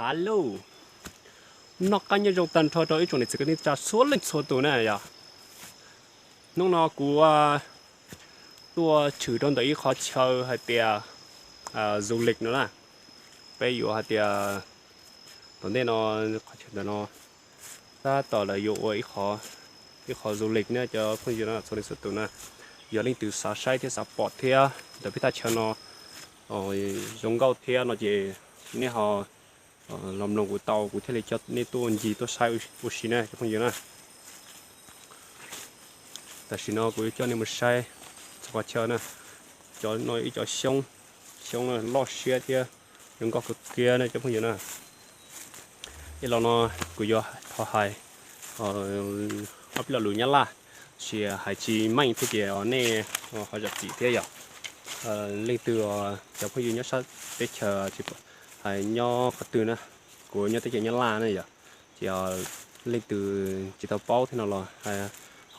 Alo, noj qab nyob zoo tag nrho rau ib tsoom niam txiv kwv tij neej tsa txhua leej txhua tus na yom. Hnub no kuv tuaj tshwm rau ntawm ib qhov chaw hais tias du lịch no na. Peb yuav hais tias tom ntej no, qhov chaw ntawm no tab tom lawv yuav ua ib qhov du lịch na cov phooj ywg na, txhua leej txhua tus na. Yog leej twg xav saib thiab xav pom thiab ntawm peb thaj chaw no zoo nkauj thiab no ces nej ho los mloog kuv tau, kuv thiaj li coj nej tuaj ncig tuaj saib ua si na cov phooj ywg na. Tam sim no kuv yuav coj nej mus saib txhua qhov chaw na. Cov no ib cov xyoob, xyoob loj siab thiab zoo nkauj kawg kiag na cov phooj ywg na. Ib los no kuv yuav ho hais ob peb lo lus Nyab Laj, tsis hais tsis meej thiab ces nej ho zam txim thiab yom. Leej twg cov phooj ywg nyob sab teb chaws tsis pom hais nyob qhov twg na, kuv nyob teb chaws Nyab Laj na yom, ces leej twg tsis tau paub thiab no los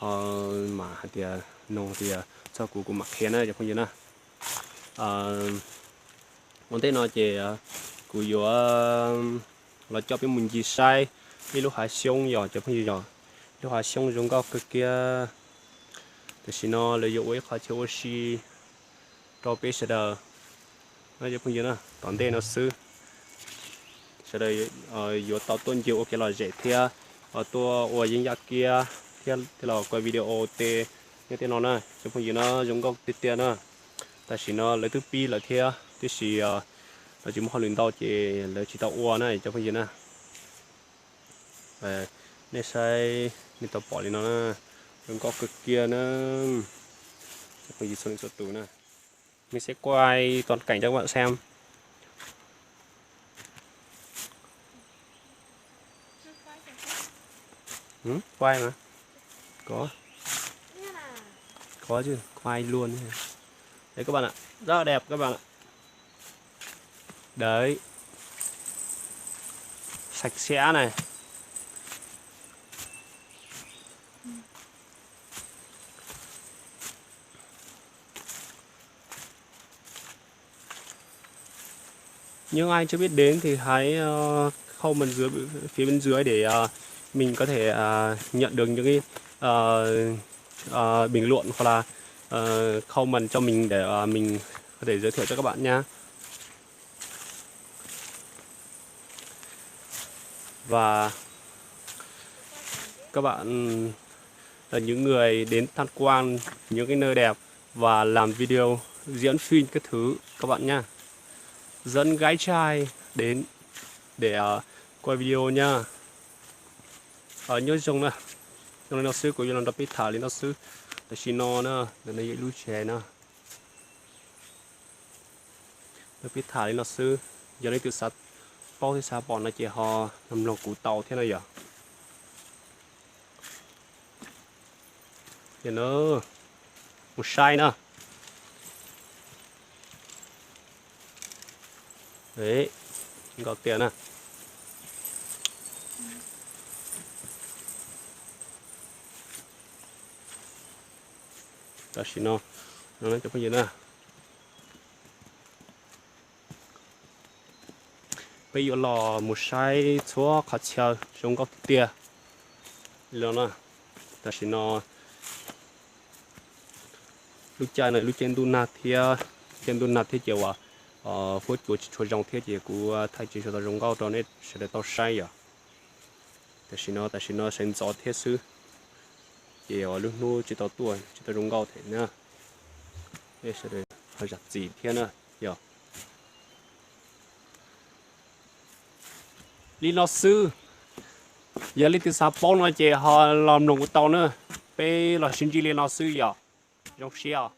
ho mam hais tias nug tias txog kuv, kuv mam qhia na cov phooj ywg na. Ua ntej no ces kuv yuav los coj peb mus ncig saib ib lub hav xyoob yog cov phooj ywg yog, ib lub hav xyoob zoo nkauj kawg kiag. Tam sim no lawv yuav ua ib qhov chaw ua si rau peb sawv daws, cov phooj ywg na, tom ntej no xwb. Sawv daws yuav tau tuaj ncig ua kev lom zem thiab tuaj ua yeeb yaj kiab thiab los kuaj video tej nyob tej no na cov phooj ywg na, zoo nkauj tiag tiag na. Tam sim no lawv twb pib lawm thiab tiam sis lawv tsis muaj hauj lwm ntau ces lawv tsis tau ua na cov phooj ywg na. Nej saib, nej tau pom li no na, zoo nkauj kawg kiag na. Cov phooj ywg txhua leej txhua tus na. Mình sẽ quay toàn cảnh cho các bạn xem. Ừ, quay mà. Có. Có chứ, quay luôn. Đấy các bạn ạ, rất là đẹp các bạn ạ. Đấy. Sạch sẽ này. Những ai chưa biết đến thì hãy ờ, comment dưới, phía bên dưới để ờ, mình có thể ờ, nhận được những cái ờ, ờ, bình luận hoặc là ờ, comment cho mình để ờ, mình có thể giới thiệu cho các bạn nha. Và các bạn là những người đến tham quan những cái nơi đẹp và làm video, diễn phim các thứ các bạn nha. Dẫn gái trai đến để ờ, quay video nha. Ờ, nhớ dùng nè. Trong này nó xíu của nó đọc biết thả lên nó xíu. Là xin nó nè, là nó dễ lũ trẻ nè. Peb tham li no xwb, yog leej twg xav paub thiab xav pom no ces ho mloog kuv tau thiab no yom. Mus saib na. Nkauj tiag na. Tam sim no, no cov phooj ywg na, peb yuav los mus saib txhua qhov chaw zoo nkauj tiag tiag li no na. Tam sim no lub caij no lub caij ntuj nag thiab, caij ntuj nag thiab ces uas huab cua tsis tshua zoo thiab ces kuv thaij tsis tshua tau zoo nkauj rau nej sawv daws tau saib yom. Tam sim no, tam sim no sawv ntxov thiab xwb, ces uas lub hnub tsis tau tuaj tsis tau zoo nkauj thiab na. Nej sawv daws ho zam txim thiab na yom. Li no xwb, yog leej twg xav paub no ces ho los mloog kuv tau na. Peb los sib ntsib li no xwb yom. Zoo siab os.